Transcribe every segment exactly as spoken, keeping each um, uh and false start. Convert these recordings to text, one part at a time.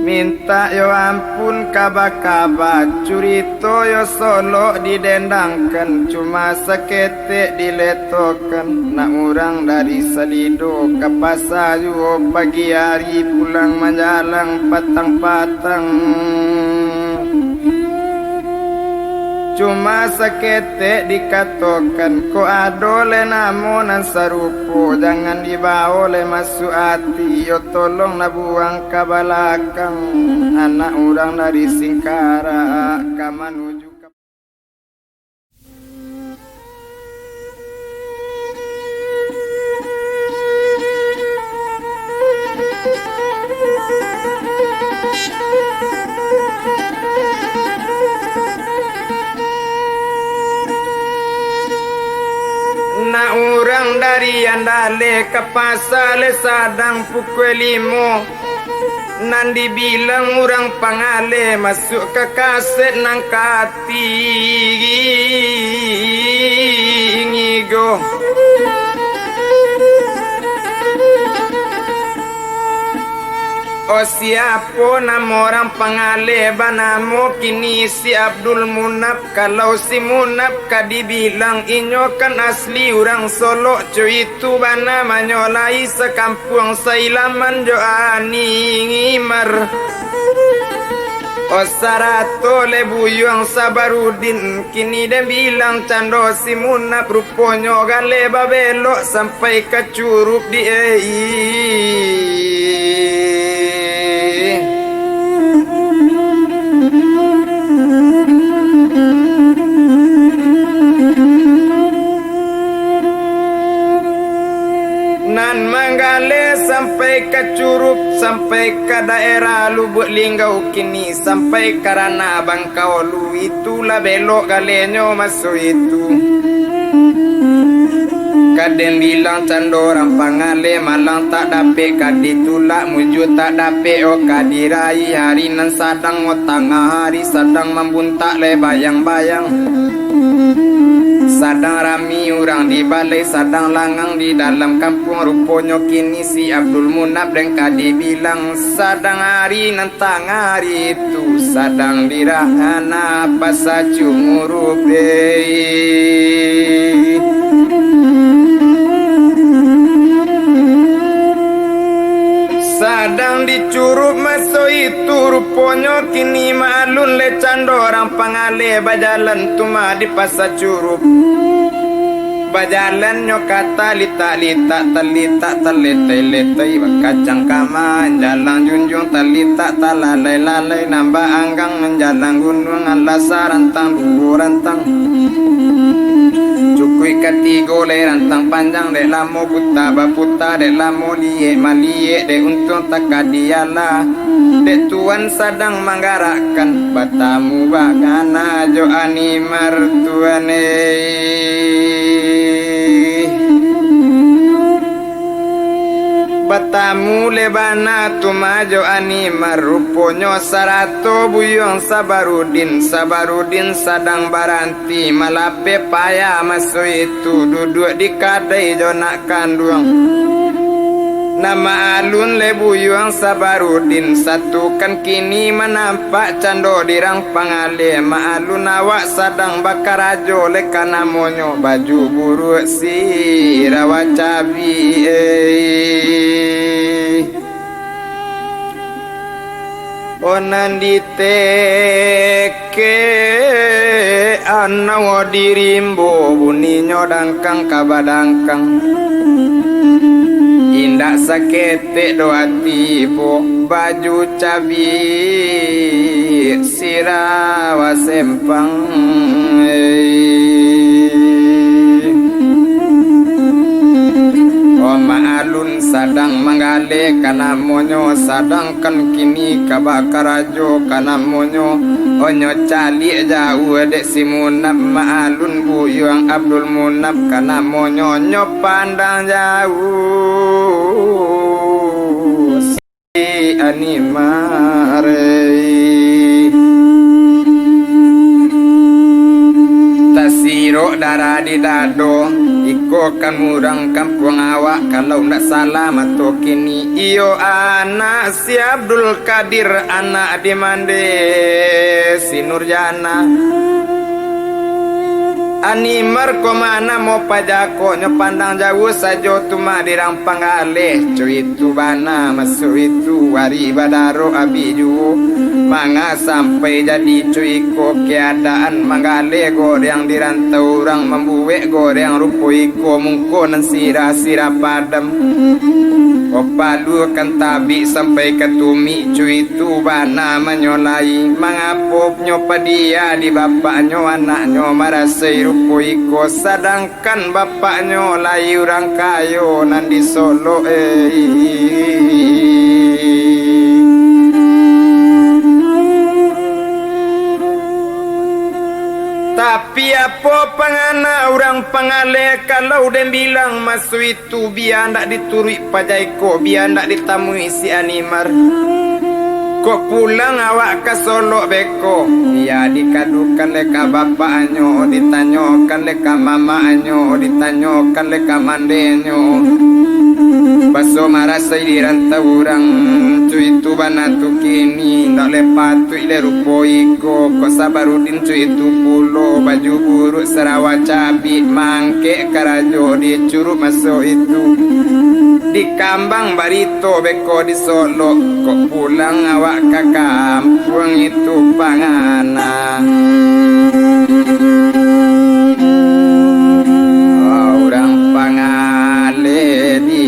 Mintak yo ampun kaba-kaba, curito yo solok didendangkan, cuma saketek diletokan. Nak urang dari Salido ka pasa juo, pagi ari pulang manjalang patang-patang. Cuma saketek dikatokan, kok ado lai namo nan sarupo, jangan dibawo lai masuak ati, yo tolonglah buang ka balakang. Anak urang dari Singkarak ka manuju ka Nak urang dari Andaleh ka pasa lai sadang pukua limo. Nan dibilang urang pangaleh masuak ka kasek nan ka ati ngigo. Oh, siapo namo urang pangaleh banamo kini si Abdul Munaf? Kalau si Munaf ka dibilang inyo kan asli urang Solok, co itu bana manyo lai sakampuang sailaman jo Ani Ngimar. Oh, sarato le Buyuang Sabarudin, kini den bilang cando si Munaf, ruponyo gale babelok sampai ka Curup di ei. Nan manggale sampai ka Curup, sampai ka daerah Lubuak Linggau kini, sampai ka ranah Bangkaulu, itulah belok galenyo maso itu. Ka den bilang cando urang pangaleh, malang tak dapek ka ditulak, mujua tak dapek, oh, ka diraih. Hari nan sadang, oh, tangah hari, sadang mambuntak lai bayang-bayang. Sadang rami urang di balai, sadang langang di dalam kampuang. Ruponyo kini si Abdul Munaf den ka dibilang sadang hari nan tangah hari tu, sadang di ranah Pasa Curup. Sadang di Curup maso itu, ruponyo kini maalun le cando urang pangaleh, bajalan tu mah di Pasa Curup. Bajalannyo ka talitak-litak, talitak taletai-letai, bakacang kama, jalan junjuang, talitak talalai-lalai, nan baanggang manjalang gunuang, alah sarantang duo rantang, cukuik katigo lai rantang panjang, dek lamo puta baputa, dek lamo liek maliek, dek untuang takadialah, dek tuan sadang manggarakkan, batamu bagana jo Ani Martuan, eh. Batamu le bana tu mah jo Ani Mar, ruponyo sarato Buyuang Sabarudin. Sabarudin sadang baranti, malapeh payah maso itu, duduak di kadai jo nak kanduang. Nan maalun le Buyuang Sabarudin, satukan kini manampak cando di rang pangaleh, maalun awak sadang bakarajo le ka namonyo, baju buruak sirawa cabiak, eh. Oh, nan ditekek anau di rimbo, buninyo dangkang ka badangkang. Indak saketek doh ati ibo, baju cabiak sirawa sempang. Oh, maalun sadang manggaleh ka namonyo, sadangkan kini ka bakarajo ka namonyo. Oh, nyo caliak jauah dek si Munaf, maalun Buyuang Abdul Munaf ka namonyo, nyo pandang jauah. Ani Mar, tasirok darah di dado, iko Ko kan urang kampuang awak, kalau ndak salah mato kini, iyo anak si Abdul Kadir, anak di mande si Nurjana. Animar ko ma namo pajakonyo, pandang jauah sajo tu mah dirang panggaleh. Cuitu bana maso itu, ari badaro abih juo. Manga sampai jadi cuiko keadaan, manggaleh goreang di rantau urang, mambuek goreang rupo iko, mungko nan sirah-sirah padam. Ko palukan tabik sampai ka tumik, cuitu bana manyolai. Mangapo nyo padia di bapaknyo, anaknyo marasai rupo iko, sadangkan bapaknyo lai urang kayo nan di Solok, eh. Tapi apo pangana urang pangaleh, kalau den bilang maso itu, bia ndak dituruik paja iko, bia ndak ditamui si Animar. Kok pulang awak ka Solok beko, bia dikadukan dek ka bapaknyo, ditanyokan dek ka mamaknyo, ditanyokan dek ka mandenyo. Baso marasai di rantau urang, cuitu bana tu kini, ndak leh patuik leh rupo iko, kok Sabarudin cuitu pulo, baju buruak sarawa cabik, mangkek karajo di Curup maso itu. Dikambang barito beko di Solok, kok pulang awak ka kampuang itu pangana. Urang pangaleh di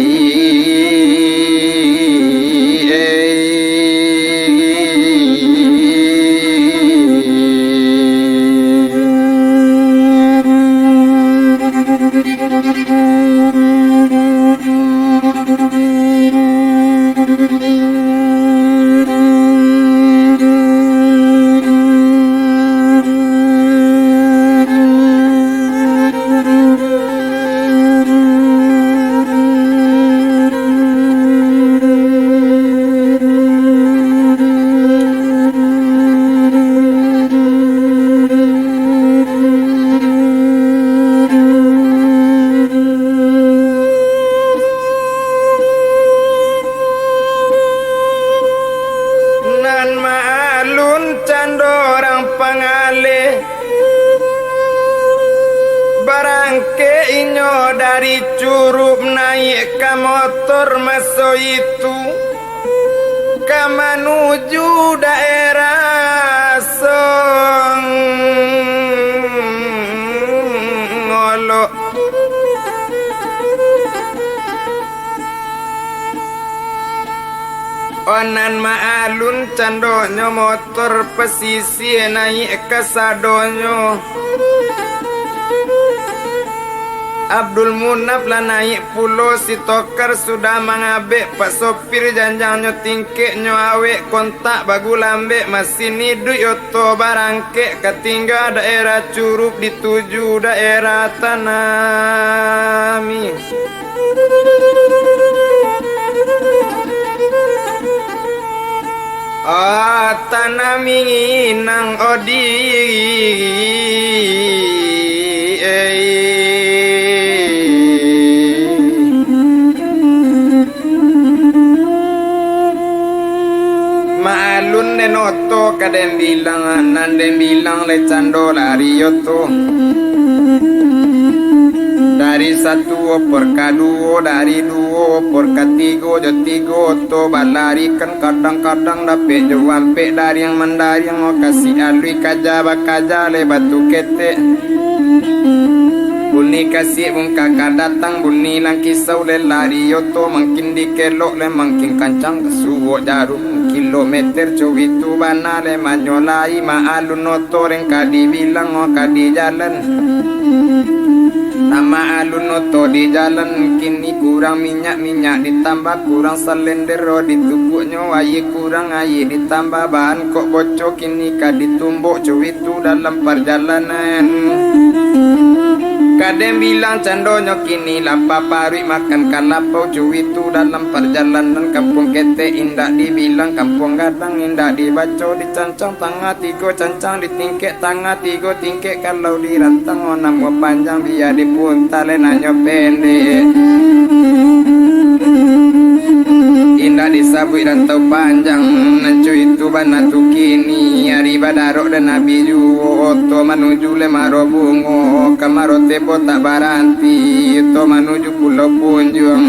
Nan maalun cando urang pangaleh, barangkek inyo dari Curup naiak ka motor maso itu, ka manuju daerah Songolok. Oh, nan maalun candonyo motor pasisia naiak kasadonyo. Abdul Munaf lah naiak pulo, si Tokar sudah mangabek, Pak Sopir janjangnyo tingkeknyo awek, kontak bagulambek, masin iduik oto barangkek, ka tingga daerah Curup dituju daerah Tanami. Ah, Tanami nan odi, eh. Maalun den oto ka den bilang, nan den bilang lai cando lari oto. Dari satu opor ka duo, dari duo opor ka tigo, jo tigo oto balarikan, kadang-kadang dapek jo ampek dariang mandariang, kasi alui kaja bakaja lai batu ketek. Bunyi kasiak bungka ka datang, bunyi langkisau lai lari oto, mangkin dikelok lai mangkin kancang, suok jarum kilometer, cuitu bana lai manyolai, maalun oto den ka dibilang ka di jalan. Nan maalun oto di jalan, kini kurang minyak, minyak ditambah, kurang salender, ditubuaknyo aia kurang, aia ditambah, bahan kok boco, kini ka ditumbok, cuitu dalam parjalanan. Ka den bilang candonyo kini, lapeh paruik makan kalapau. Cuitu dalam parjalanan, kampuang ketek indak dibilang, kampuang gadang indak dibaco, dicancang tangah tigo cancang, ditingkek tangah tigo tingkek. Kalau dirantang namo panjang, bia dipunta lai nanyo pendek. Indak disabuik rantau panjang, nan cuitu bana tu kini. Ari badarok den abih juo, oto manuju lai Maro Bungo, ka Maro Tebo tak baranti, oto manuju Pulau Punjuang.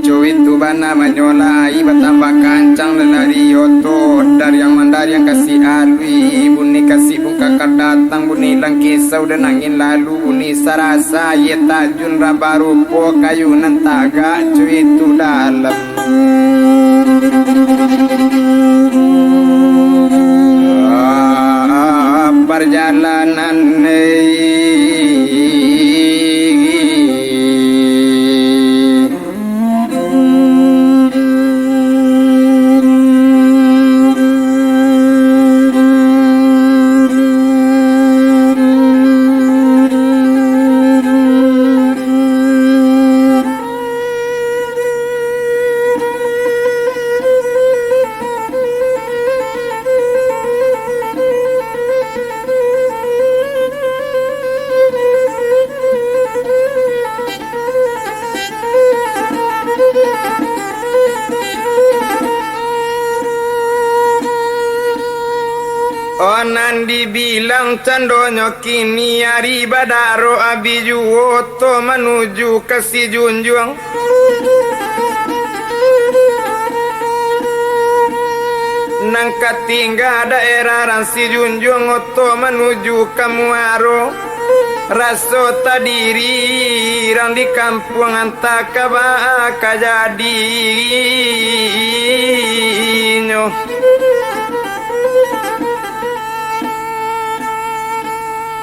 Cuitu bana manyolai, batambah kancang lalari oto, dariang mandariang kasi alui, bunyi kasi bungkak ka datang, bunyi langkisau den angin lalu, bunyi sarasa ye tajun raba rupo kayu nan tagak cuitu dalam. Ah, parjalanan, eh. Oh, nan dibilang candonyo kini, ari badarok abih juo, oto manuju ka Sijunjuang. Nan ka tingga daerah rang Sijunjuang, oto manuju ka Muaro. Raso tadiri rang di kampuang, antah ka baa ka jadinyo.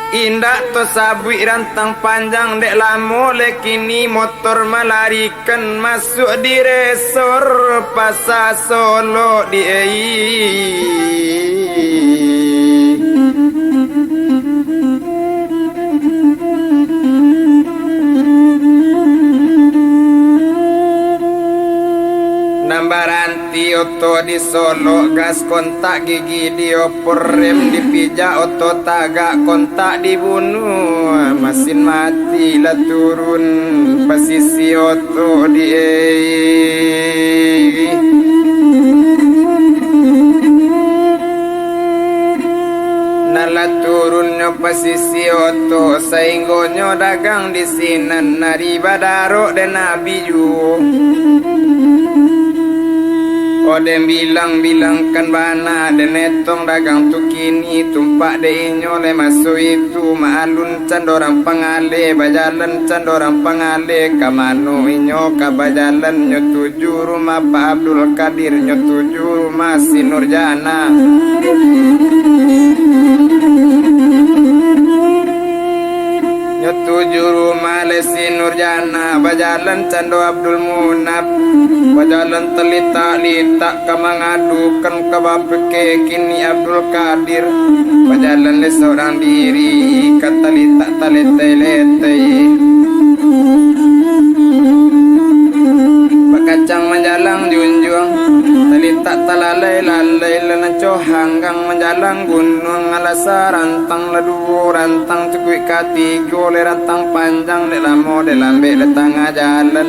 Indak tasabuik rantang panjang, dek lamo lai kini motor malarikan, masuak di resor Pasa Solok di ei. Nan baranti oto di Solok, gas kontak gigi diopor, rem dipijak oto tagak, kontak dibunuah, masin mati lah turun, pasisi oto di ei. Nan lah turunnyo pasisi oto, sainggonyo dagang di sinan, ari badarok den abih juo. Oh, den bilang-bilangkan bana, den etong dagang tu kini, tumpak dek inyo lai maso itu, maalun cando urang pangaleh, bajalan cando urang pangaleh, ka mano inyo ka bajalan, nyo tuju rumah Pak Abdul Kadir, nyo tuju rumah Si Nurjana. Nyo tuju rumah lai Si Nurjana, bajalan cando Abdul Munaf, bajalan talitak-litak ka mangadukan ka bapeke kini Abdul Kadir, bajalan lai surang diri ka talitak taletai-letai. Bakacang manjalang junjuang, talitak talalai-lalai, lah nan co hanggang manjalang gunuang, alah sarantang lah duo rantang, cukuik katigo lai rantang panjang, dek lamo dek lambek lai tangah jalan.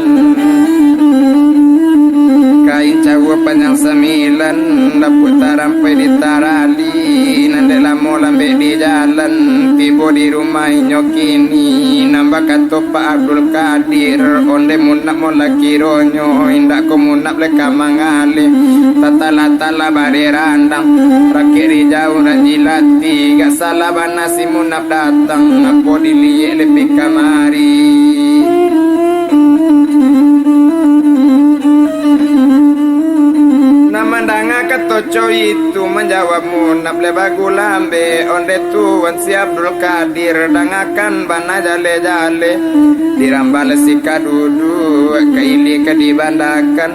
Kain cawua panjang sambilan, dapuak tarampai di tarali, nan dek lamo lambek di jalan, tibo di rumah inyo kini, nan bakato Pak Abdul Kadir, onde Munaf mo lah kironyo, indak ko Munaf lai ka mangaleh, tatala-tala bareh randang, rakek rijau nan jilati, gak salah bana si Munaf datang, apo diliek lai pai kamari. Nan mandanga kato co itu, manjawab Munaf lai bagu lambek, onde tuan si Abdul Kadir, dangakan bana jaleh-jaleh, dirambah lai si ka duduak, ka ilia ka dibandakan,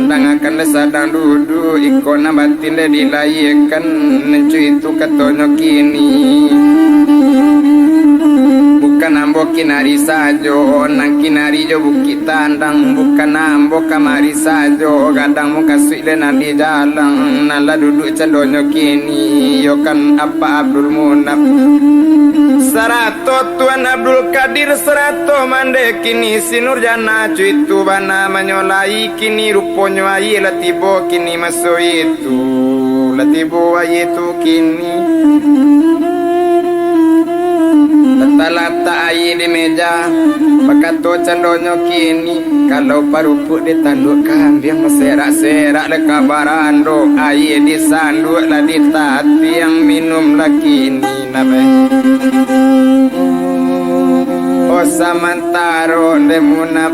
dangakan lai sadang duduak, iko nan batin lai dilayiakan, nan co itu katonyo kini. Kinari sajo, nan kinari jo Bukik Tandang, bukan ambo kamari sajo, gadang mukasuik dek nan di jalang, nan lah duduak candonyo kini, iyo kan Apak Abdul Munaf. Sarato Tuan Abdul Kadir, sarato mande kini si Nurjana, cuitu bana manyolai kini, ruponyo aia lah tibo kini maso itu, lah tibo aia tu kini. Talatak aia di meja, bakato candonyo kini, kalau parupuak di tanduak kambiang, baserak-serak dek ka barando, aia di sanduak lah di tatiang, minumlah kini. Nabe. Oh, samantaro dek Munaf.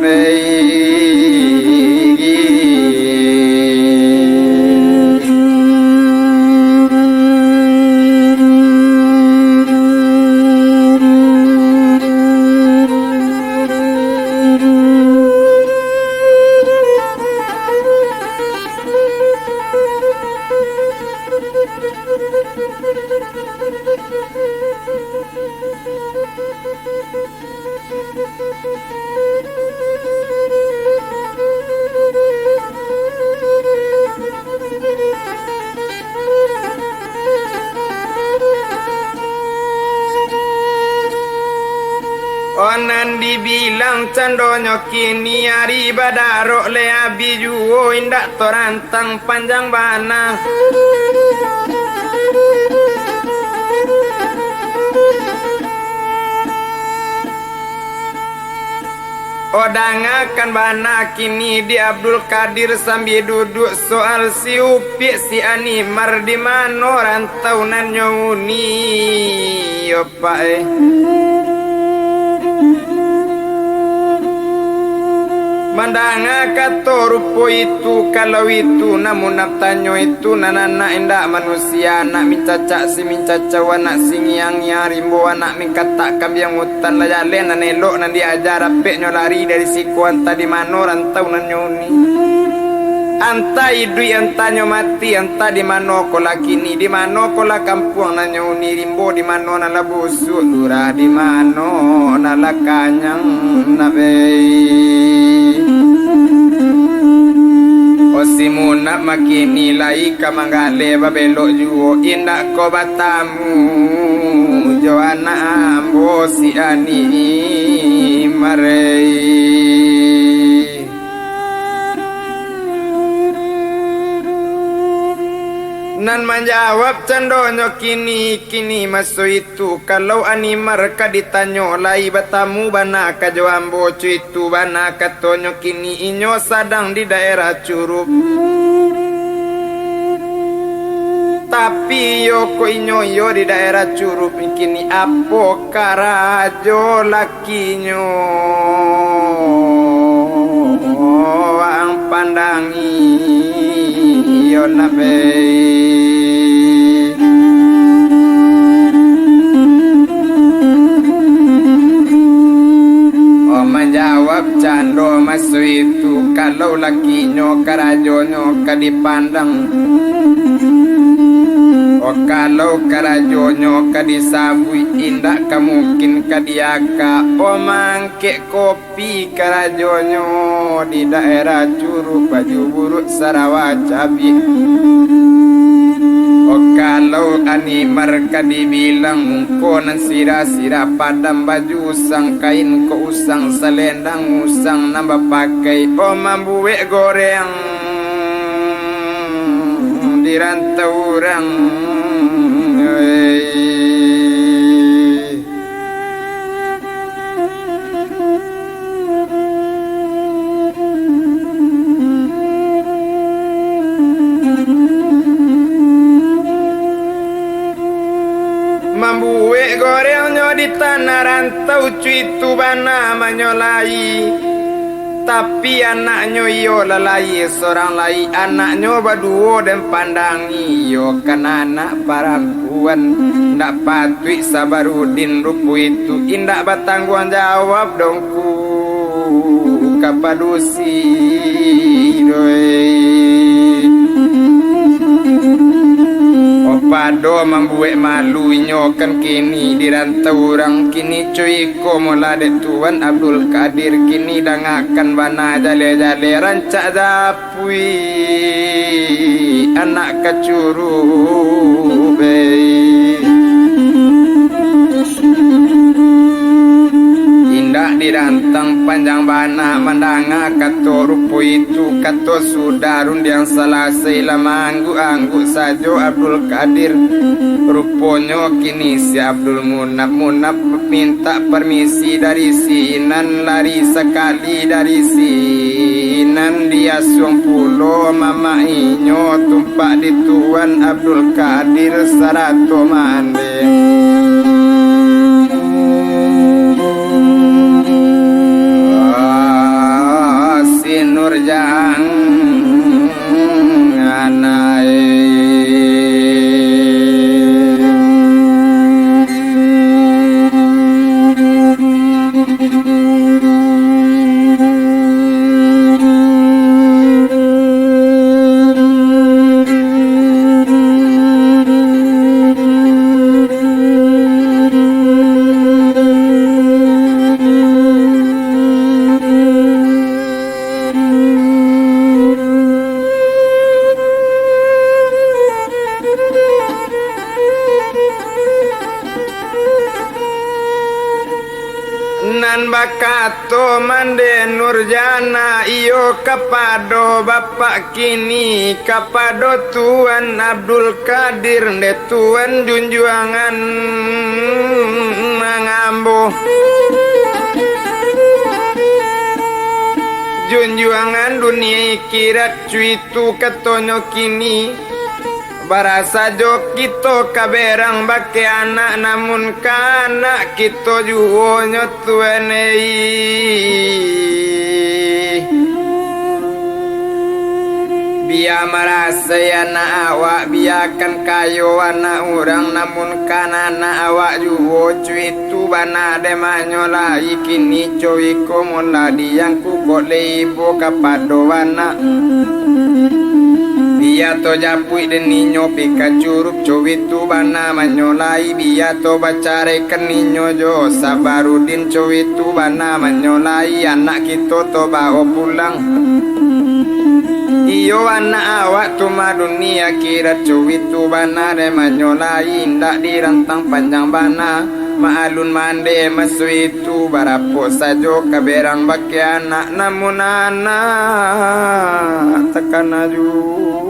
Oh, nan dibilang candonyo kini, ari badarok lai abih juo, indak torantang panjang bana. Oh, dangakan bana kini di Abdul Kadir sambia duduak, soal si Upiak si Animar, di mano rantau nan nyo uni, yo Pak, eh. Mandanga kato rupo itu, kalau itu nan Munaf tanyo itu, nan anak indak manusia, anak mincacak si mincacau, anak si ngiang-ngiang rimbo, anak mingkatak kambiang utan, lah jaleh nan elok nan diaja, rapeknyo lari dari siko, antah di mano rantau nan nyo uni. Antah iduik, antah nyo mati, antah di mano ko lah kini, di mano ko lah kampuang nan nyo uni, rimbo di mano nan lah busuak, lurah di mano nan lah kanyang, nak bei. Oh, si Munaf makini lai ka manggaleh babelok juo, indak ko batamu jo anak ambo si Ani Marei. Nan manjawab candonyo kini, kini maso itu, kalau Animar ka ditanyo lai, batamu bana ka jo ambo, cuitu bana katonyo kini, inyo sadang di daerah Curup. Tapi iyo ko inyo iyo di daerah Curup kini, apo karajo lah kinyo waang pandangi, iyo nak bei. Oh, manjawab cando maso itu, kalau lah kinyo karajonyo ka dipandang, oh, kalau karajonyo ka disabuik, indak ka mungkin ka diaka, oh, mangkek ko pi karajonyo di daerah Curup, baju buruak sarawa cabiak. Oh, kalau Animar ka dibilang, muko nan sirah-sirah padam, baju usang, kain ko usang, salendang usang nan bapakai, oh, mambuek goreng di rantau urang. Oi. Mambuek gorengnyo di tanah rantau, cuitu bana manyolai. Tapi anaknyo iyo lah lahia sorang lai, anaknyo baduo den pandangi, iyo kan anak parampuan. Ndak patuik Sabarudin rupo itu, indak batangguang jawab dongku ka padusi doi. Oh, pado Mambuek malu inyo kan kini di rantau urang. Kini co iko molah dek Tuan Abdul Kadir, kini dangakan bana jaleh-jaleh rancak japuik anak kacurubai. Indak dirantang panjang bana mandanga kato rupo itu, kato sudah rundiang salasai lah maangguk-angguk sajo Abdul Kadir. Ruponyo kini si Abdul Munaf-Munaf mintak parmisi dari sinan, lari sakali dari sinan diasuang pulo mamak inyo tumpak di Tuan Abdul Kadir sarato mande. Ah, si Nurjan anai. Nan bakato mande Nurjana iyo kapado bapak kini, kapado Tuan Abdul Kadir, nde Tuan junjuangan ambo. Junjuangan dunia akhirat, cuitu katonyo kini. Bara sajo kito ka berang bakeh anak, namun ka anak kito juo nyo Tuan ei. Bia marasai anak awak, biakan kayo anak urang, namun kan anak awak juo, cuitu bana dek manyolai kini co iko mun lah diangku kok lebo kapado anak. Bia to japuik dek ninyo pi kacurup, cuitu bana manyolai, bia to bacaraikan ninyo jo Sabarudin, cuitu bana manyolai, anak kito to bao pulang. Iyo anak awak tu mah dunia akhirat, cuitu bana dek manyolai, indak dirantang panjang bana. Maalun mande maso itu, barapo sajo ka berang bakeh anak, namun anak takana juo.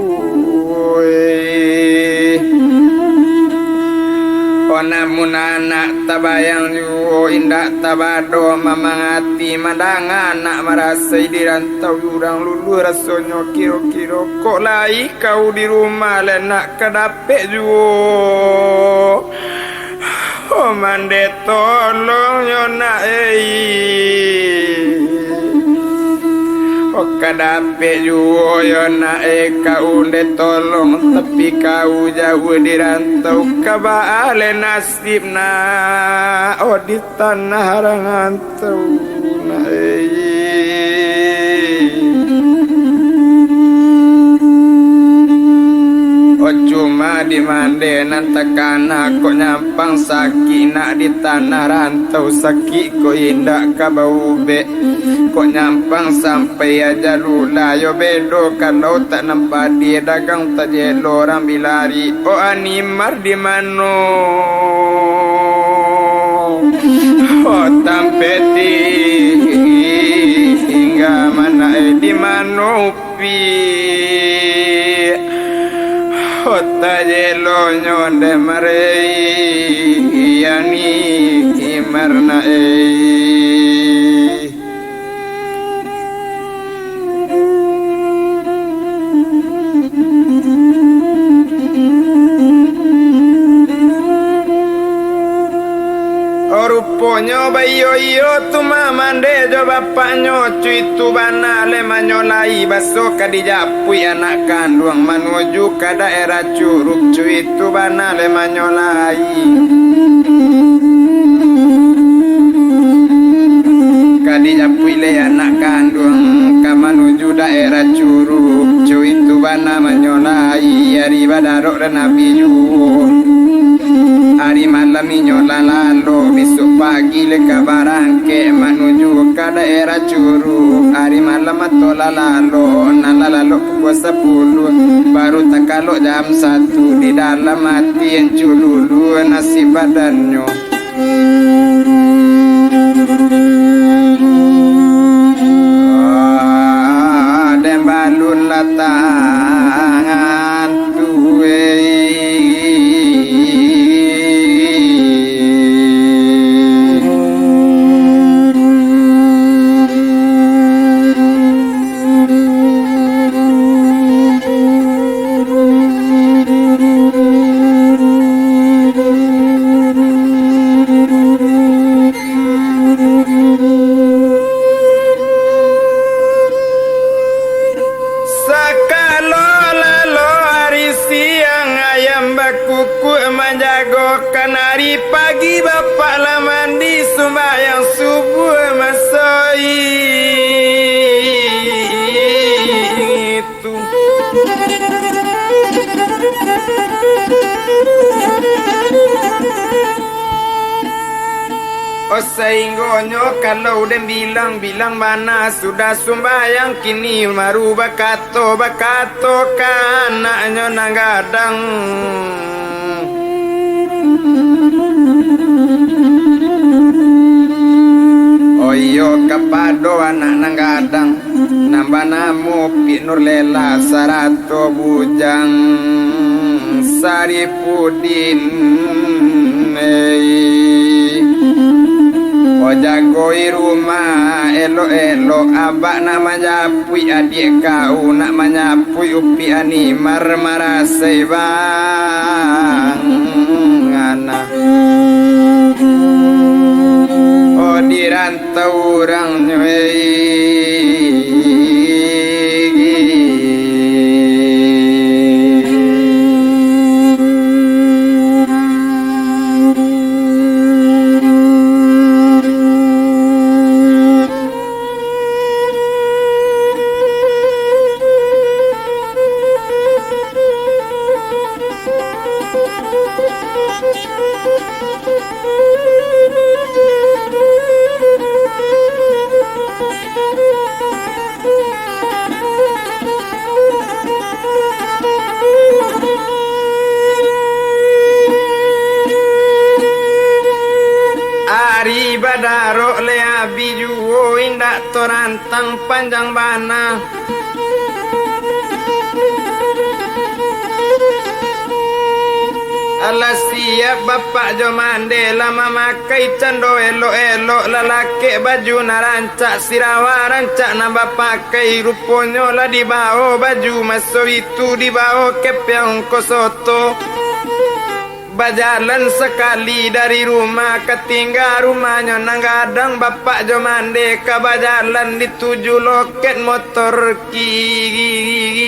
Oh, namun anak tabayang juo, indak tabado mamang ati mandanga anak marasai di rantau urang luluih rasonyo, kiro-kiro kok lai kau di rumah lai nak ka dapek juo. Oh, mande tolong nyo nak ei. Oh, ka dapek juo yo nak ei, kau nde tolong, tapi kau jauah di rantau, ka baa lai nasib nak, oh, di tanah rangan. Tau na ei. Oh, cuma di mande nan takana, kok nyampang sakik nak di tanah rantau, sakik kok indak ka baubek. Kok nyampang sampai ajalu lah yo bedo, kalau tak nampak di dagang tajelo urang bilari. Oh, animar di mano? Oh, tampek tingga mana, eh, di mano upi? Oh, tajelonyo nde marei, yani imar na, eh. Oh, ruponyo baiyo-iyo tu mah mande jo bapaknyo, cuitu bana lai manyolai, baso ka dijapuik anak kanduang manuju ka daerah Curup, cuitu bana lai manyolai. Ka dijapuik lai anak kanduang ka manuju daerah Curup, cuitu bana manyolai, ari badarok dan abih juo. Minyo lah lalok, bisuak pagi lai ka barangkek manuju ka daerah Curug. Ari malam mato lah lalok, nan lah lalok pukua sapuluah, baru takalok jam satu. Di dalam ati ancu lulu nasib badannyo. Ah, den balun lah tangan tuwei. Sakalo lalo ari siang, ayam bakukuak manjagokan, ari pagi bapak lah mandi sumbayang subuah maso itu. Oh, sainggonyo kalau den bilang, bilang bana sudah sumbayang, kini baru bakato, bakato ka anaknyo nan gadang. Oh iyo, kapado anak nan gadang, nan banamo Pik Nurlela sarato bujang Saripudin, ei. Oh, jagoi rumah elok-elok, abak nak manjapuik adiak kau, nak manjapuik Upik Animar marasai bang anak. Oh, di rantau urang, hei. Ari badarok lai abih juo, indak torantang panjang bana. Alah siap bapak jo mande, lah mamakai cando elok-elok, lah lakek baju nan rancak, sirawa rancak nan bapakai, ruponyo lah dibao baju maso itu, dibao kepeang ko soto. Bajalan sakali dari rumah, ka tingga rumahnyo nan gadang, bapak jo mande ka bajalan dituju loket motor kini.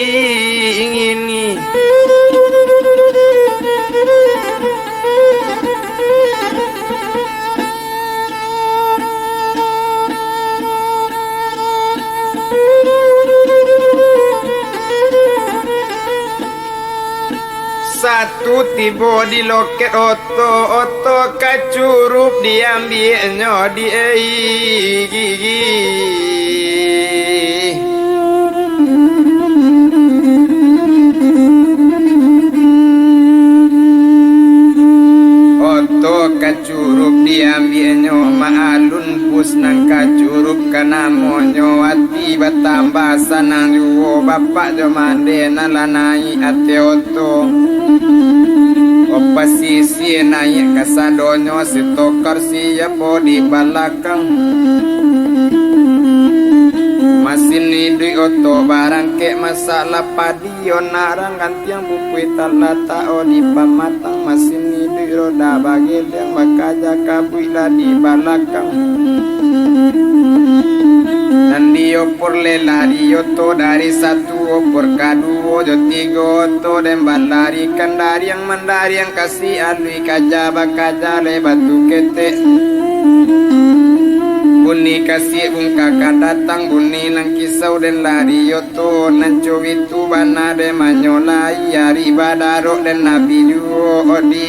Satu tibo di loket oto, oto ka Curup diambiaknyo di, ei. Oto ka Curup diambiaknyo, maalun bus nan ka Curup ka namonyo, ati batambah sanang juo, bapak jo mande nan lah naiak ateh oto. Opa sisia naiak kasadonyo, sitokar siap di balakang. Masin iduik oto barangkek, masalah padi yo narang, gantiang bukui talatak di pamatang, masin iduik roda bageliang, bakaja kabuik lah di balakang. Nan diopor lela di oto dari satu opor kaduo jo tigo oto, den balarikan dariang mandariang, kasi alui kaja bakaja lai batu ketek. Bunyi kasiak bungka ka datang, bunyi nan kisau den lari oto, nan cuitu bana den manyolai, ari badarok den abih juo di.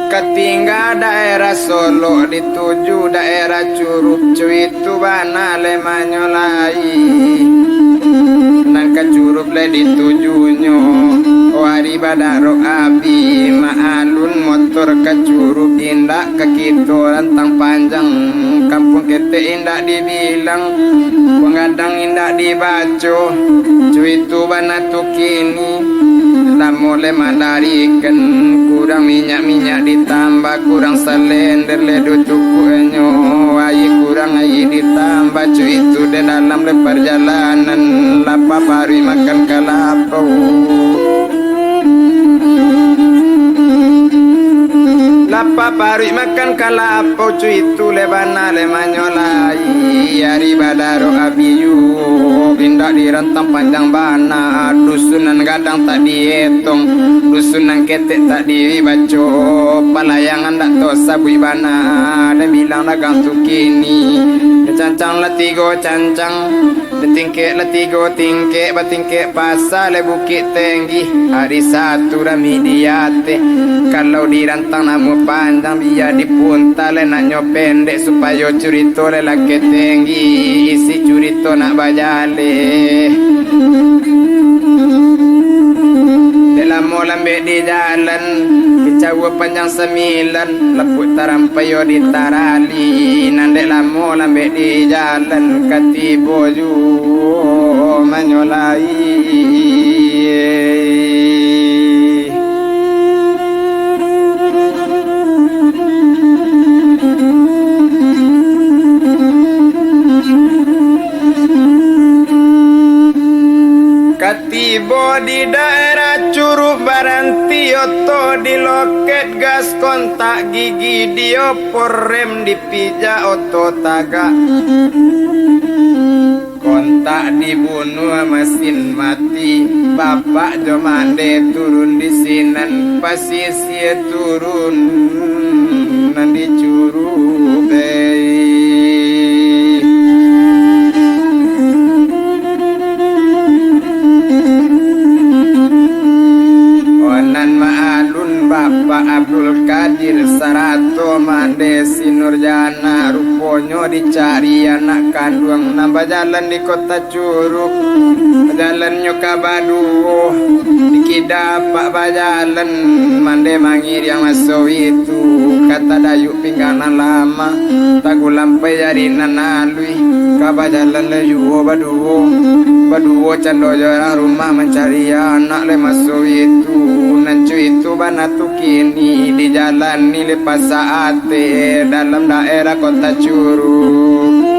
Ka tingga daerah Solok, dituju daerah Curup, cuitu bana lai manyolai. Nan ka Curup lai ditujunyo, ari badarok abih, maalun motor ka Curup, indak ka kito rantang panjang, kampuang ketek indak dibilang, panggadang indak dibaco, cuitu bana tu kini. Lamo lai mandarikan, kurang minyak-minyak ditambah, kurang salender lai dudukuaknyo, aia kurang aia ditambah, cuitu di dalam lai parjalanan, lapa paruik makan kalapau. Lapa paruik makan kalapau, cuitu lai bana lai manyolai, ari badarok abih juo, indak dirantang panjang bana, dusun nan gadang tak dietong, dusun nan ketek tak dibaco, palayangan dak tasabuik bana, den bilang dagang tu kini, cancang lah tigo cancang. Batingkek lah tigo tingkek, batingkek pasa lai Bukik Tenggi. Ari satu rami di ateh. Kalau dirantang namuah panjang, bia dipunta lai naknyo pendek, supayo curito lai lakeh tenggi, isi curito nak bajaleh. Dek lamo lambek di jalan, kicau panjang sambilan, lapuak tarampai yo di tarali, nan dek lamo lambek di jalan, ka tibo juo manyolai. Ka tibo di daerah Curup, baranti oto di loket gas, kontak gigi diopor, rem dipijak, oto tagak. Kontak dibunuah, masin mati, bapak jo mande turun di sinan, pasisia turun nan di Curup, eh. Onan maalun Bapak Abdul Kadir sarato mande si Nurjana, ruponyo dicari anak kanduang nan bajalan di kota Curup. Bajalannyo ka baduo, dikida apak bajalan, mande mangiriang maso itu, ka tadayuak pinggang nan lamah, tagulampai jari nan aluih, ka bajalan lai juo baduo, baduo cando jo urang rumah mancari anak lai maso itu, nan cuitu bana tu kini dijalani lai pasa ateh dalam daerah kota Curup.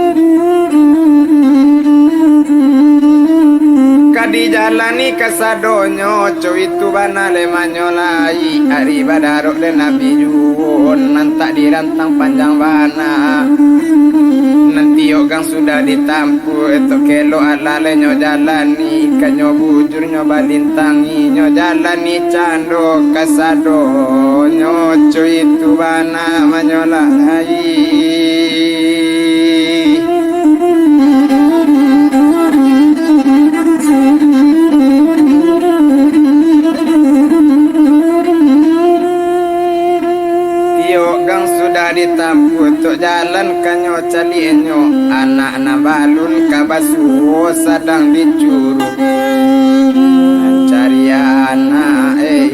Ka dijalani kasadonyo, cuitu bana lai manyolai, ari badarok den abih juo, nan tak dirantang panjang bana. Nan tiok gang sudah ditampuah, tok kelok alah lai nyo jalani, ka nyo bujur nyo balintangi, nyo jalani cando kasadonyo, cuitu bana manyolai. Tiok gang sudah ditampuah, tok jalan ka nyo caliaknyo, anak nan balun ka basuo sadang di Curup mancari anak, eh.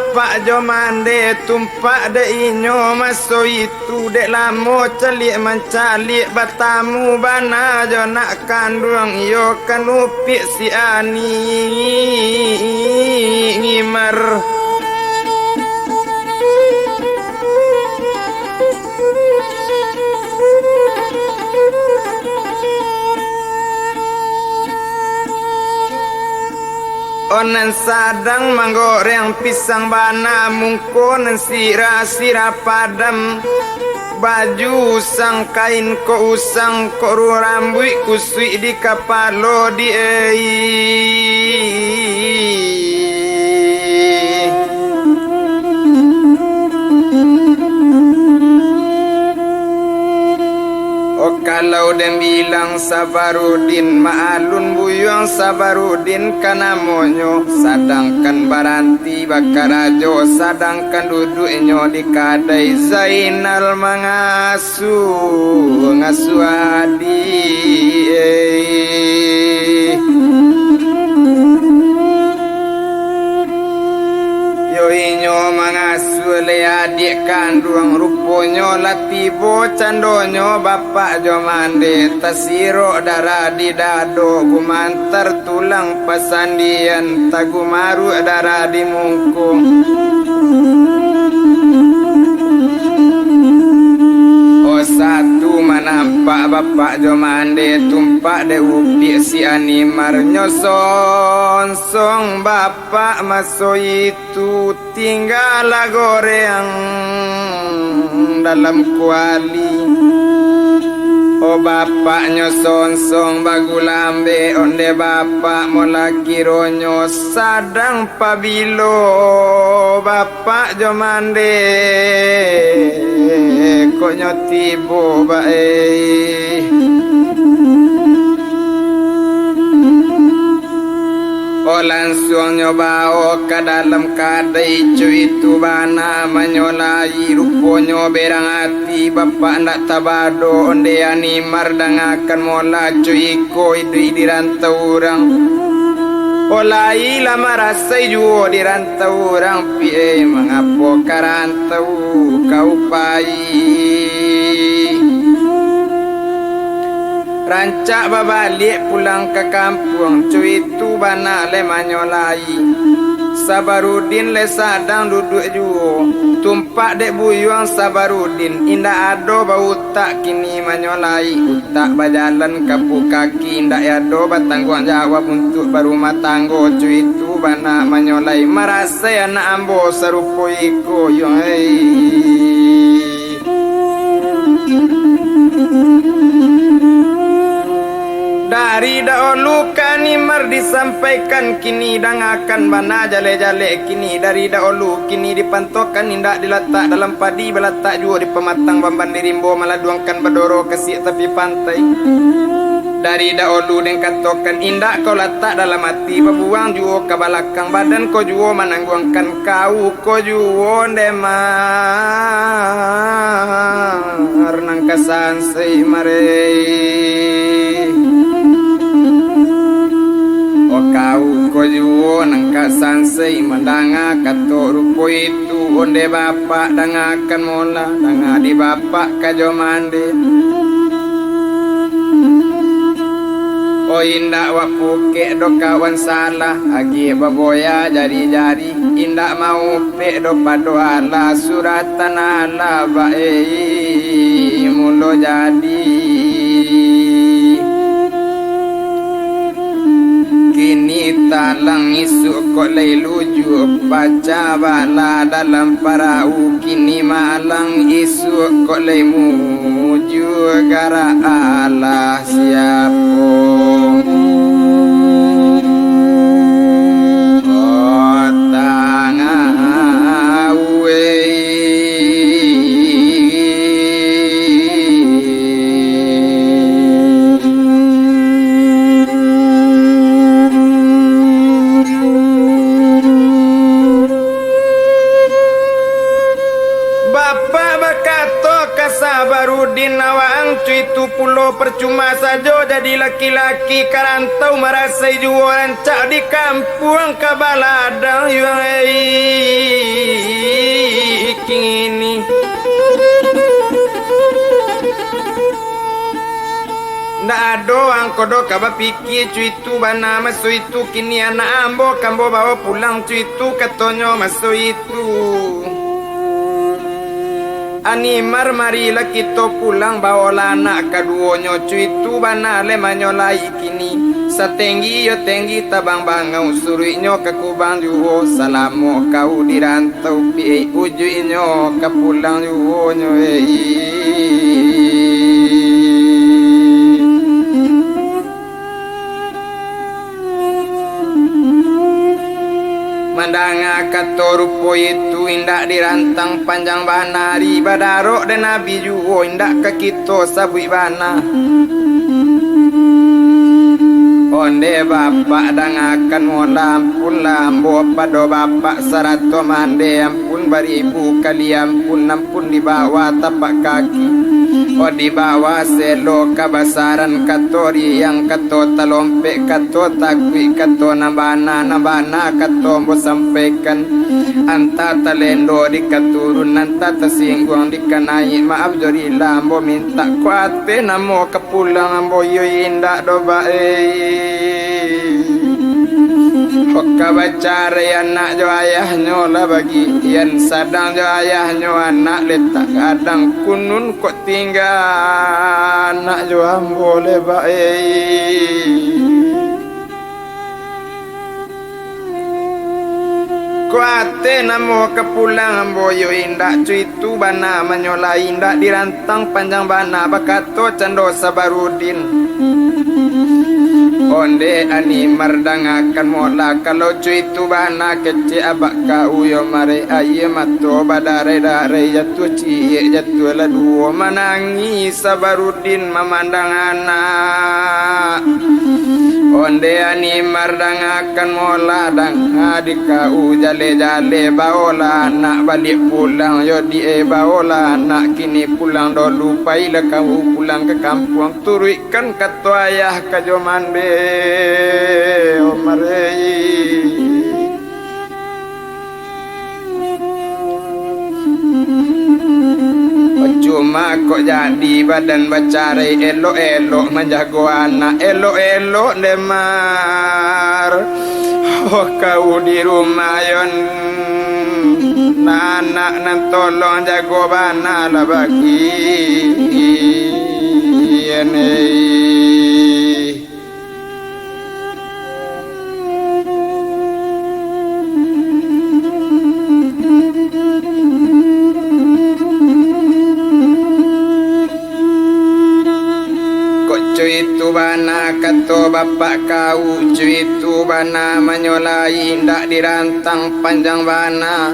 Pak jo mande tumpak dek inyo maso itu, dek lamo caliak mancaliak, batamu bana jo nak kanduang iyo kanupik si Ani Mar. O nan sadang manggoreng pisang bana, mungko nan sirah-sirah padam, baju usang, kain kok usang, kok ru rambuik kusuik di kapalo di ei. O kalau den bilang Sabarudin, Ma'alun Buyuang Sabarudin ka namonyo, sadangkan baranti bakarajo, sadangkan duduaknyo di kadai Zainal mangas- Su ngasuah di ei. Yo inyo mangasuah le adiak kanduang, ruponyo lah tibo candonyo bapak jo mande, tasirok darah di dado, gumantar tulang pasandian, tagumaruak darah di mungko. O satu manampak bapak jo mande tumpak dek upik si Animar, nyo sonsong bapak maso itu. Tinggalah goreng dalam kuali. O bapaknyo sonsong bagulambek, onde bapak mola kironyo sadang pabilo bapak jo mande, kok nyo tibo bae. O lansuang nyo bao ka dalam kadai, co itu bana manyolai, ruponyo berang ati bapak ndak tabado, onde Animar dangakan mola, co iko iduik di rantau urang. O lai lah marasai juo di rantau urang, piek mangapo ka rantau kau pai. Rancak babaliak pulang ka kampuang, co itu bana lai manyolai. Sabarudin lai sadang duduak juo, tumpak dek buyuang Sabarudin, indak ado bautak kini manyolai. Utak bajalan kapuak kaki, indak ado batangguang jawab untuak barumah tanggo, co itu bana manyolai. Marasai anak ambo sarupo iko yo, hei. Dari daulu ka Animar disampaikan, kini dangakan bana jaleh-jaleh kini. Dari daulu kini dipantokan, indak dilatak dalam padi, balatak juo di pamatang bamban di rimbo, maladuangkan badoro kasiak tapi pantai. Dari daulu den katokan, indak kau latak dalam ati, babuang juo ka balakang, badan kau juo manangguangkan, kau ko juo nde Mar nan ka sansai marei. O kau ko juo nan ka sansai mandanga kato rupo itu, onde bapak dangakan mola, danga di bapak ka jo mande. O indak wak pukek doh kawan salah, agiah baboya jari-jari. Indak maupek doh pado alah, suratan alah bae mulo jadi. Kini talang isuak kok lai lujuak, pacah balah dalam parau. Kini malang isuak kok lai mujua, garak alah siapo? Oh, tangah wei. Bapak bakato ka Sabarudin, Itu pulo parcuma sajo jadi laki-laki ka rantau, marasai juo rancak di kampuang ka baladang, yo, hei, kini. Ndak ado angko doh ka bapikia, cuitu bana maso itu, kini anak ambo ka ambo bawo pulang, cuitu katonyo maso itu. Animar, marilah kito pulang, bawolah anak kaduonyo, cuitu bana lai manyolai kini. Satenggi yo tenggi tabang bangau, suruiknyo ka kubang juo, salamo kau di rantau, pi ujuiknyo ka pulang juonyo, ei. Mandanga kato rupo itu, indak dirantang panjang bana, ari badarok dek Nabi juo, indak ka kito sabuik bana. Onde bapak, dangakan molah, ampunlah ambo pado bapak sarato mande, ampun baribu kali ampun, ampun di bawah tapak kaki. Oh, di bawah selo kabasaran, kato riang, kato talompek, kato takuik, kato nan bana, nan bana kato ambo sampaikan. Antah talendo di katurun, antah tasingguang di kanaik, maaf jo rila ambo mintak, ko ateh namo ka pulang ambo yo indak doh, bae. Ho ka bacarai anak jo ayahnyo lah bagian, sadang jo ayahnyo anak letak gadang, kunun kok tingga anak jo ambo leh, bae. Ko ateh namo ka pulang ambo yo indak, cuitu bana manyolai, indak dirantang panjang bana, bakato cando Sabarudin. Onde Animar, dangakan molah, kalau cuitu bana kecek abak kau yo mareh, aia mato badarai-darai, jatuah ciek jatuah lah duo, manangih Sabarudin mamandang anak. Onde Animar, dangakan molah, danga di kau jale-jale, bawolah anak baliak pulang yo di, eh, bawolah anak kini pulang dolu, pailah kau pulang ka kampuang, turuikkan kato ayah ka jo mande, oh, mareh. Cuma kok jadi badan bacarai, elok-elok manjago anak, elok-elok demar. Oh, kau di rumah yon, anak nan tolong jago bana lah bagi. Kok cuitu bana kato bapak kau, cuitu bana manyolai, indak dirantang panjang bana.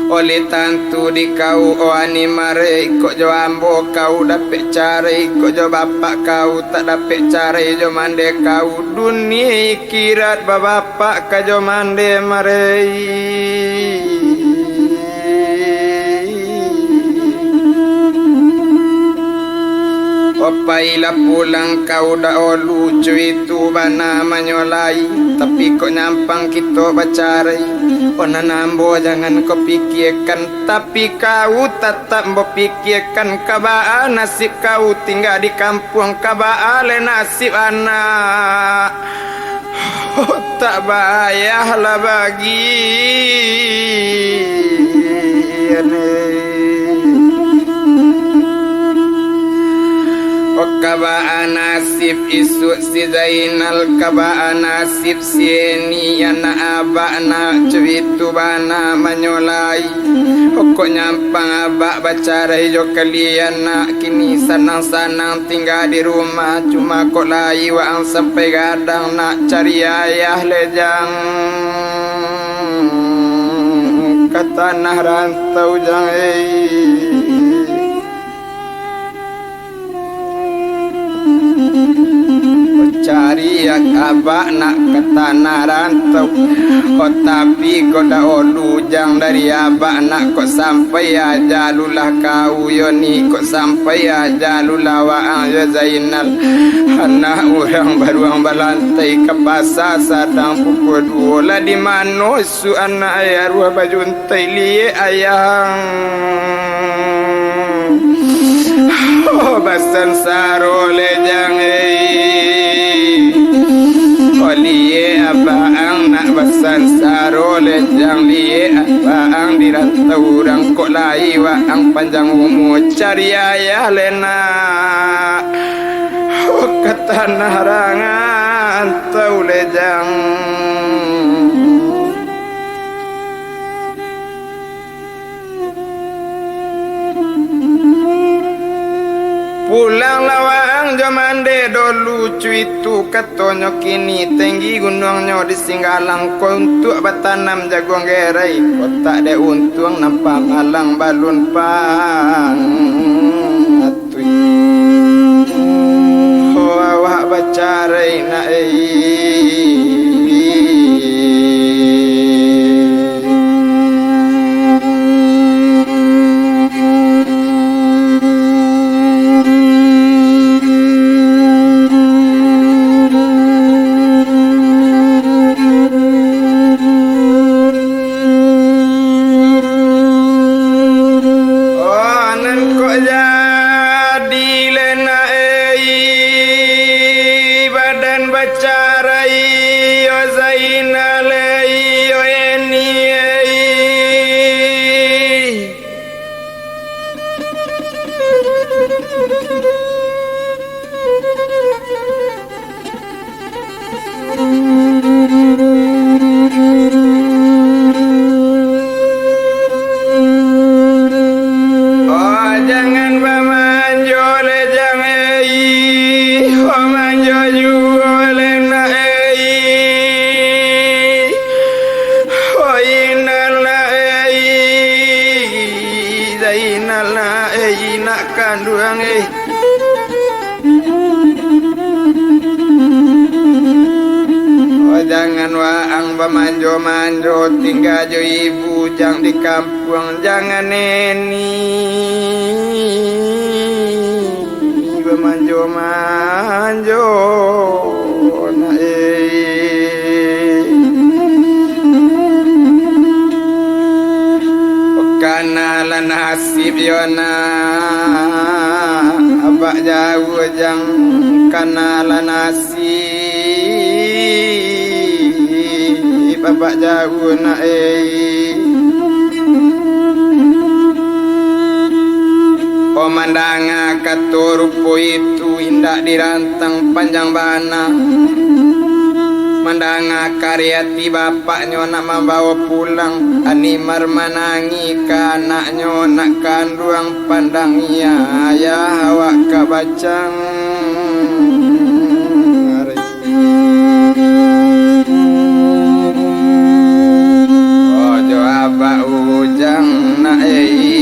Oleh tantu di kau, oh Animar, kok jo ambo kau dapek carai, kok jo bapak kau tak dapek carai jo mande kau, dunia akhirat babapak ka jo mande mareh. Oh, pailah pulang kau dahulu, cuitu bana manyolai, tapi kok nyampang kito bacarai. Oh, nan ambo jangan kau pikiekan, tapi kau tatap ambo pikiekan, ka baa nasib kau tingga di kampuang, ka baa lai nasib anak. Oh, tak bayahlah bagi. Oh, ka baa nasib isuak si Zainal, ka baa nasib si Eni, anak abak nak cuitu bana manyolai. Kok nyampang abak bacarai jo kalian nak, kini sanang-sanang tingga di rumah, cuma kok lai waang sampai gadang nak cari ayah lejang ka tanah rantau jang, ei. Cari abak nak ka tanah rantau. Oh, tapi kok dak olu jang dari abak nak kok sampai aja lulah kau yo ni, kok sampai aja lulah waang yo Zainal. Anak urang baruang balantai ka pasa sadang pukul duo lah di mano Su anak ai aruah bajuntai liek ayang. Oh, basansaro lejang ei. Oh, liek abaang nak basansaro lejang liek abaang di rantau urang kok lai waang panjang umua cari ayah lenak. Oh, ka tanah rangan tau lejang. Pulang lah waang jo mandeh do lucu itu, katonyo kini tenggi gunuangnyo di Singgalang, ko untuak batanam jaguang gerai, kotak dek untuang nampak malang balun pang. Ho awak bacarai nak ei. Oh, nan kok jadi lenak ei, badan bacarai, yo Zainal ei, yo Eni ei. Oh, jangan bamanjo lejang ei, oh, manjo juo lenak ei, oh, Inal nak ei, Zainal nak ei, nak kanduang ei. Oh, jangan waang bamanjo-manjo, tingga jo ibu jang di kampuang, jangan Eni bamanjo-manjo, nak ei. Kanalah nasib yo nak, abak jauah jang, kanalah nasib abak jauah nak ei. Oh, mandanga kato rupo itu indak dirantang panjang bana. Mandanga kareh ati bapaknyo nak mambawo pulang, Animar manangih ka anaknyo nak kanduang, pandang iya ayah awak ka bacang. Ojo abak ujang nak ei.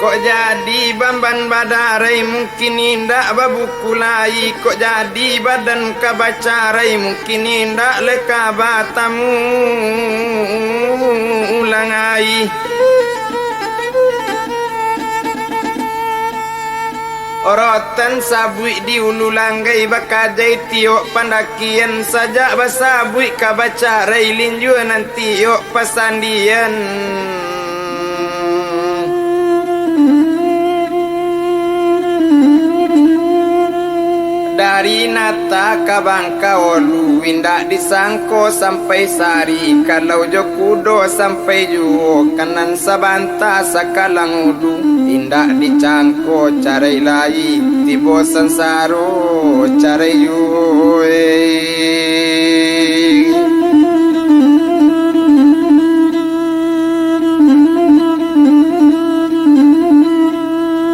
Kok jadi bamban badarai, mungkin indak babuku lai. Kok jadi badan ka bacarai, mungkin indak lai ka batamu ulang ai. Rotan sabuik di ulu langgai, bakajai tiok pandakian, sajak basabuik ka bacarai, linjua nan tiok pasandian. Dari Nata ka Bangkaolu, indak disangko sampai Sari, kalau jo kudo sampai juo, ka nan sabanta sakalang ulu, indak dicangko carai lai, tibo sansaro carai juo, eh.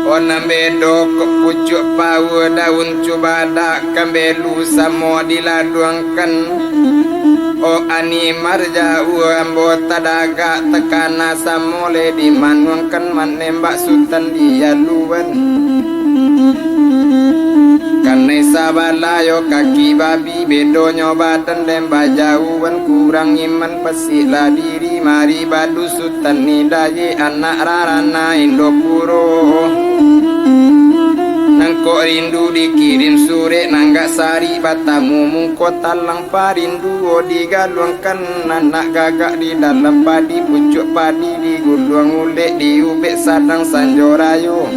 Oh, nan bedo kok pucuak paua, daun cubadak kambelu samo diladuangkan. Oh, ani marjauah ambo tadagak, takana samo le dimanuangkan, manembak sutan dialuan. Kanai sabalah yo kaki babi, bedonyo badan den bajauhan, kurang iman pasiklah diri, mari badusu tani dayek, anak rarana Indopuro. Nangkok rindu dikirim surek, nanggak sari batamu muko, talang parinduo digaluangkan, anak gagak di dalam padi, pucuak padi diguluang ulek, diubek sadang sanjo rayo.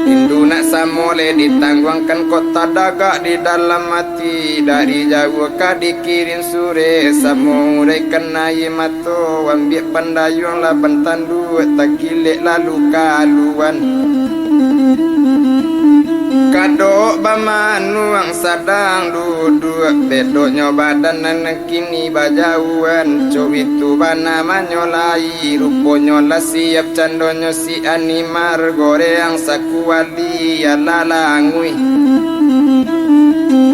Rindu nak samo le ditangguangkan, kok tadagak di dalam ati, dari jauah ka dikirim surek, samo uraikan aia mato, ambiak pandayuang laban tanduak, takilek lalu ka aluan. Kadok bamanuang sadang duduak, bedonyo badan nan kini bajauhan, cubitu bana manyolai, ruponyo lah siap candonyo si Animar, goreang sakuali alah languih.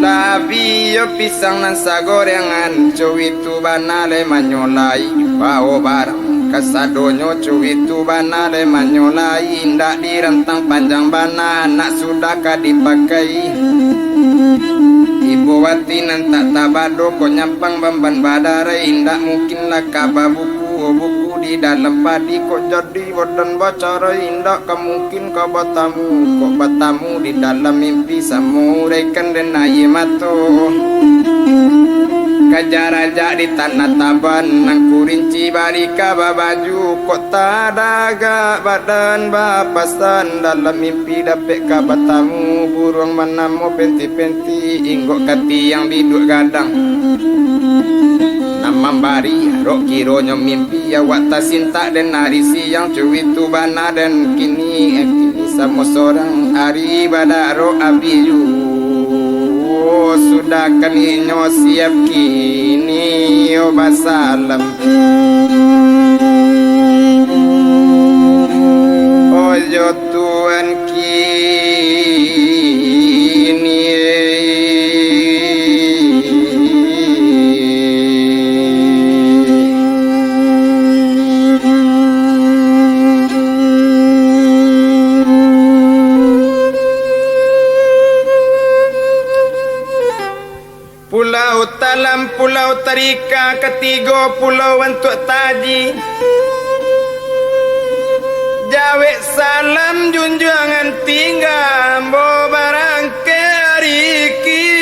Labi yo pisang nan sagoreangan, cubitu bana le manyolai, bao barang kasadonyo, cubitu bana le manyolai, indak dirantang panjang bana, nak sudah ka dipakai. Ibo ati nan tak tabado, kok nyampang bamban badarai, indak mungkin lah ka babuku, buku di dalam padi, kok jadi badan bacarai, indak ka mungkin ka batamu, kok batamu di dalam mimpi, samo uraikan den aia mato. Kaja rajak di tanah taban, nan kurinci bari ka babaju, kok tadagak badan bapasan, dalam mimpi dapek ka batamu, buruang manamo penti-penti, inggok katiang biduak gadang. Nan mambari arok kironyo mimpi, awak tasintak den ari siang, cubitu bana den kini, eh, kini samo sorang ari badarok abih juo, sudah kaninyo siap kini yo basalam. Ojo Tuan kini. Pulau Talam, Pulau Tarika, katigo pulau Antuak Taji. Jawek salam junjuangan tingga, ambo barangkek ari kini.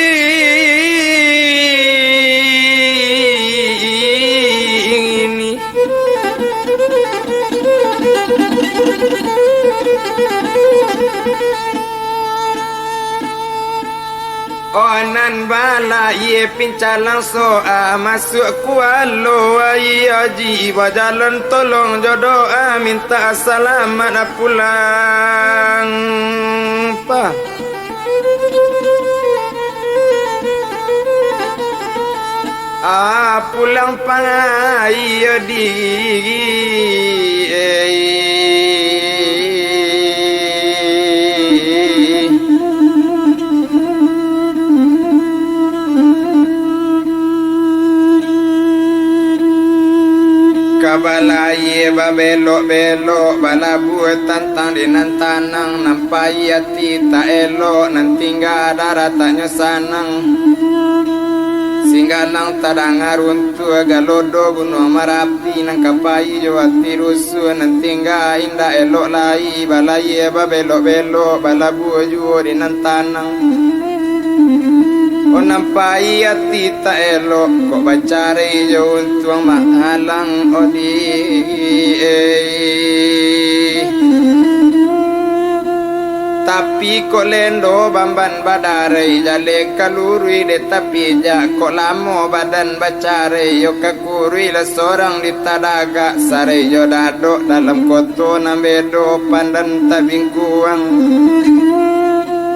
Oh, nan balayie pincalang soa, masuak kualo aia aji, bajalan tolong jo doa, mintak salamat pulang pa. Ah, pulang pangai di, eh. Ka balayie babelok-belok, balabuah tantang di nan tanang, nan pai ati tak elok, nan tingga darataknyo sanang. Singgalang tadanga runtuah, galodo Gunuang Marapi, nan ka pai jo ati rusuah, nan tingga indak elok lai, balayie babelok-belok, balabuah juo di nan tanang. Oh, nan pai ati tak elok, kok bacarai jo untuang maalang, oh di, eh. Tapi kok lendo bamban badarai, jaleh ka luruih dek tapi jak, kok lamo badan bacarai, yo ka kuruih lah sorang di tadagak, sarai jo dadok dalam koto nan bedo pandan tabingkuang.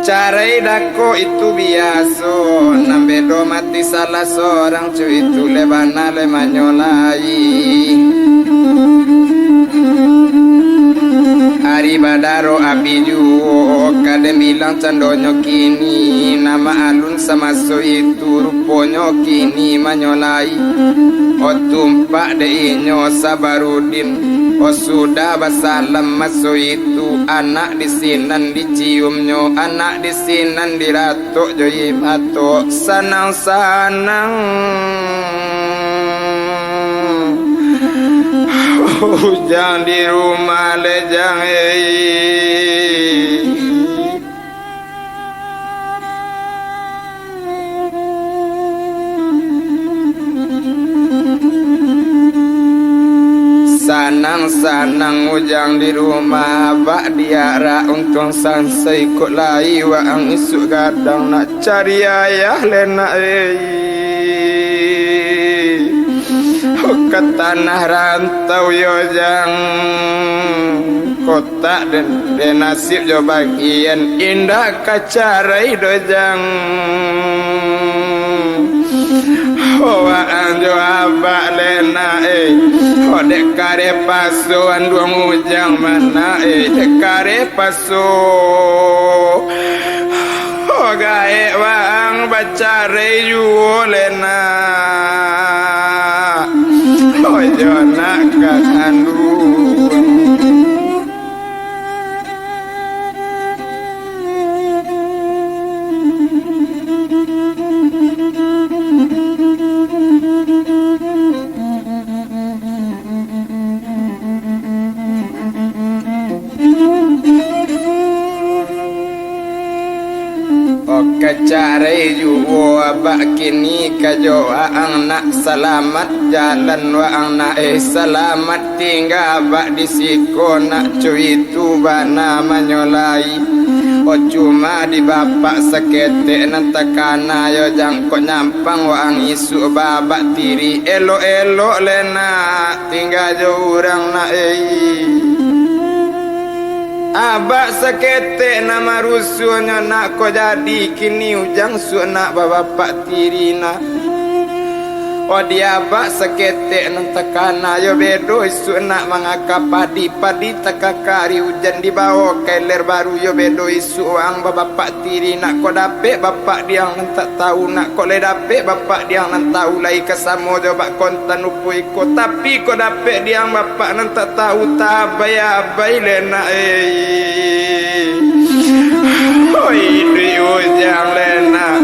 Carai dako itu biaso, nan bedo mati salah sorang, cuitu leh bana leh manyolai. Ari badaro abih juo, ka den bilang candonyo kini, nama alun samaso itu, ruponyo kini manyolai. O tumpak dek inyo Sabarudin, o sudah basalam maso itu, anak di sinan diciumnyo, anak di sinan diratok jo imato, sanang-sanang. Ujang di rumah leh jang, ei. Sanang-sanang Ujang di rumah, abak diarak untuang sansai, kok lai waang isuak gadang nak cari ayah leh nak, ei. Ka tanah rantau yo jang, kotak den, den nasib jo bagian, indak ka carai doh jang. Ho waang jo abak leh nak, eh. Ho dek kareh paso anduang Ujang mah nak, eh. Dek kareh paso. Ho gaek waang bacarai juo leh nak. Ho jo nak ka anduang. O ka carai juo abak kini ka jo waang nak, salamat jalan waang nak, eh, salamat tingga abak di siko nak, cuitu bana manyolai. O cuma di bapak saketek nan takana yo jang, kok nyampang waang isuak babak tiri, elok-elok leh nak tingga jo urang nak, ei. Abak saketek nan marusuahnyo nak, kok jadi kini Ujang suak nak babapak tiri nak. O di abak saketek nan takana yo bedo isuak nak mangaka padi, padi takaka ari ujan dibawo ka ilir baru yo bedo isuak waang babapak tiri nak, kok dapek bapak diang nan tak tahu nak, kok lai dapek bapak diang nan tahu lai ka samo jo bak kontan upo iko, tapi kok dapek diang bapak nan tak tahu, tabai-abai leh nak, eh. Oi, duik Ujang leh nak,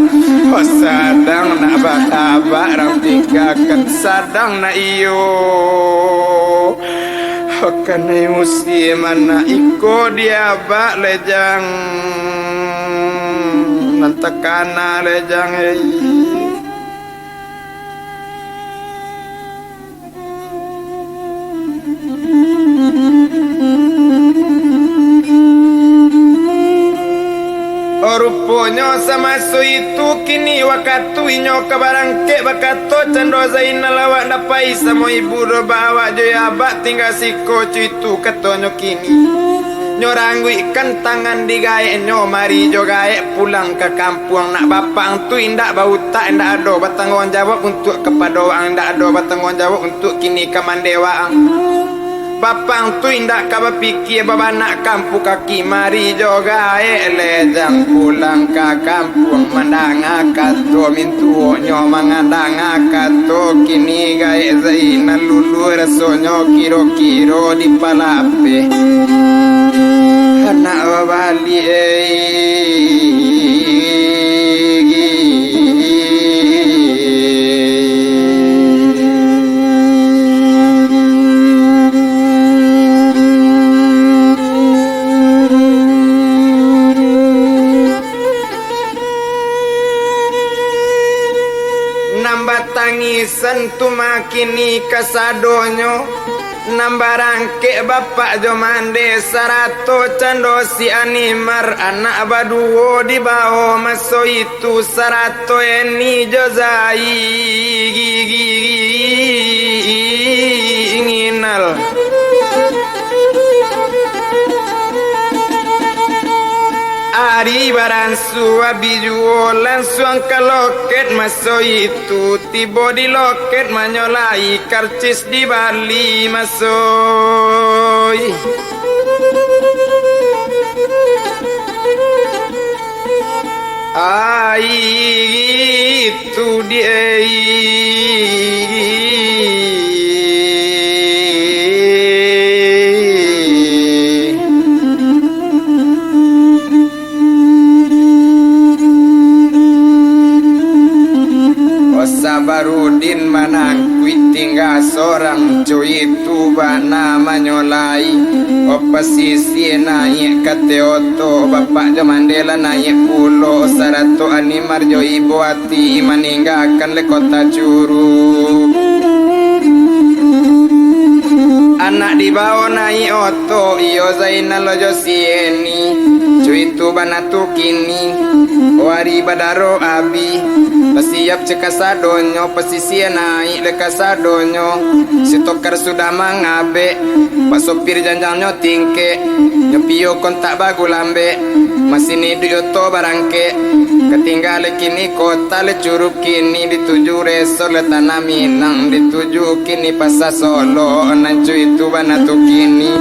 oh, sadang nak batabak rang tinggakan, sadang nak iyo. Kanai musim anak iko di abak leh jang, nan takana leh jang, eh. Oh, ruponyo samaso itu kini wakatu inyo ka barangkek bakato, cando Zainal, awak ndak pai samo ibu doh, ba awak jo abak tingga siko, cuitu katonyo kini. Nyo rangguikkan tangan di gaeknyo, mari jo gaek pulang ka kampuang nak. Bapak ang tu indak bautak, indak ado batangguang jawab untuak kapado waang, indak ado batangguang jawab untuak kini ka mandeh waang. Bapak ang tu indak ka bapikia babanak kampuang kaki, mari jo gaek leh jang pulang ka kampuang. Mandanga kato mintuonyo, mangandanga kato kini gaek Zainal, lulu rasonyo kiro-kiro dipalapeh. Anak babaliak, eh. Nan batangisan tu makini kasadonyo, Nan barangkek bapak jo mande, sarato cando si Animar, anak baduo dibawo maso itu, sarato Eni jo Zainginal. Ari baransu abih juo, lansuang ka loket maso itu. Tibo di loket manyolai, karcis dibali masoi. Ai itu di ai. Sabarudin manangkuik tingga sorang, cuitu bana manyolai. Pasisia naiak ka oto, bapak jo mande lah naiak pulo, sarato Animar jo ibo ati maninggakan le kota Curuak. Anak dibawo naiak oto, iyo Zainal jo si Eni, cuitu bana tu kini. Wari badaro abih, basiap cek kasadonyo, pasisia naiak le kasadonyo. Si tokar sudah mangabek, pak sopir janjangnyo tingkek, nyo piyo kontak bagulambek, masih niduik oto barangkek, katingga le kini kota le Curuak. Kini dituju resor le Tanah Minang, dituju kini Pasa Solok, nan cuitu bana tu kini.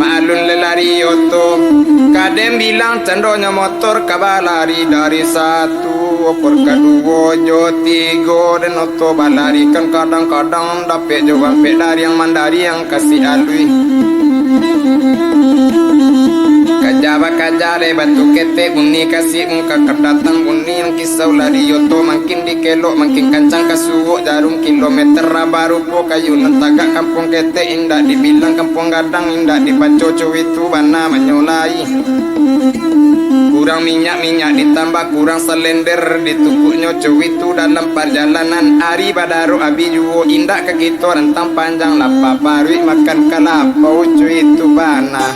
Maklun le lari oto, kaden bilang candonyo motor ka balari dari satu, okor kaduo jo tigo, den oto balari kan kadang-kadang dapek jo ampek dariang mandariang kasih alui. Kaja bakaja le batu ketek bunyi kasih ungka kadatang bunyi. Kisau lari oto mangkin dikelok, mangkin kancang ka suok jarum kilometer, barupo kayu nan tagak. Kampuang ketek indak dibilang, kampuang gadang indak dipaco, cuitu bana manyolai. Kurang minyak, minyak ditambah, kurang salender ditukuknyo, cuitu dalam parjalanan. Ari badaro abih juo, indak ka kito rantang panjang, lapa paruik makan kalapau, cuitu bana.